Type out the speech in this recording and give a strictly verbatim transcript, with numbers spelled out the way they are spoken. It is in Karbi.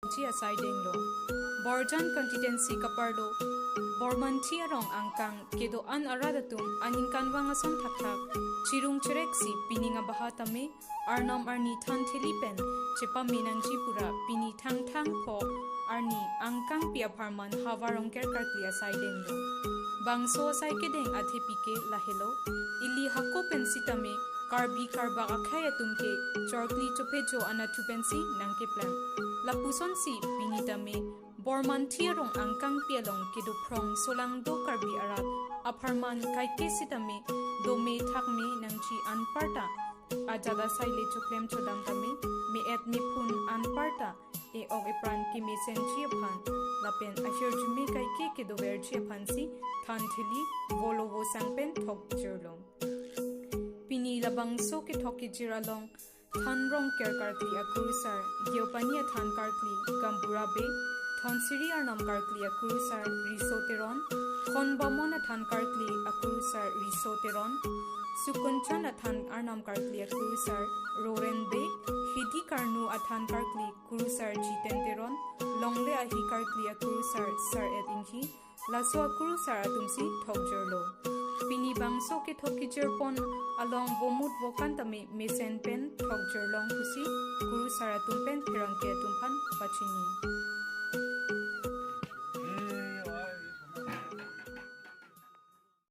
Chi asai denglo. Borjan constituency kaparlo Bormanthi arong angkang kedo-an arat atum aningkanvang ason thakthak chirung chireksi pining abaha tame arnam arni than theli pen chepame nangji pura pini Thangthang pho arni angkangpi apharman Havar Rongker karkli asai denglo. Bangso asai kedeng athepi ke lahelo. Ili hako pen sitame Karbi Karbak akhei atum ke chorkli chophejo anatthu pensi nangkeplang. Lapusonsi pini tame Bormanthi arong angkangpi along kedo phrong solangdo Karbi arat apharman kaike sitame dome thakme nangji anparta ajat asai le choklem chodam tame me-et mephun anparta e-ok epran kemesenji aphan lapen ahirjume kaike kedoverji aphansi than theli Volo Vosang pen thokjirlo. Pini labangso kethok kejir along Than Rongker karkli akurusar, Deopani athan karkli Gambura Bey, Dhonsiri arnam karkli akurusar Riso Teron, Khon Bamon athan karkli akurusar Riso Teron, Sukunchan athan arnam karkli akurusar Roren Bey, Hidi Karnu athan karkli kurusar Jiten Teron, Longle ahi karkli akurusar Sar-et Inghi, laso akurusar atumsi thokjirlo. Pini bangso kethok kejirpon along vomut vokan tame mesen pen thokjirlong pusi kurusar atum pen pherangke atum aphan pachini.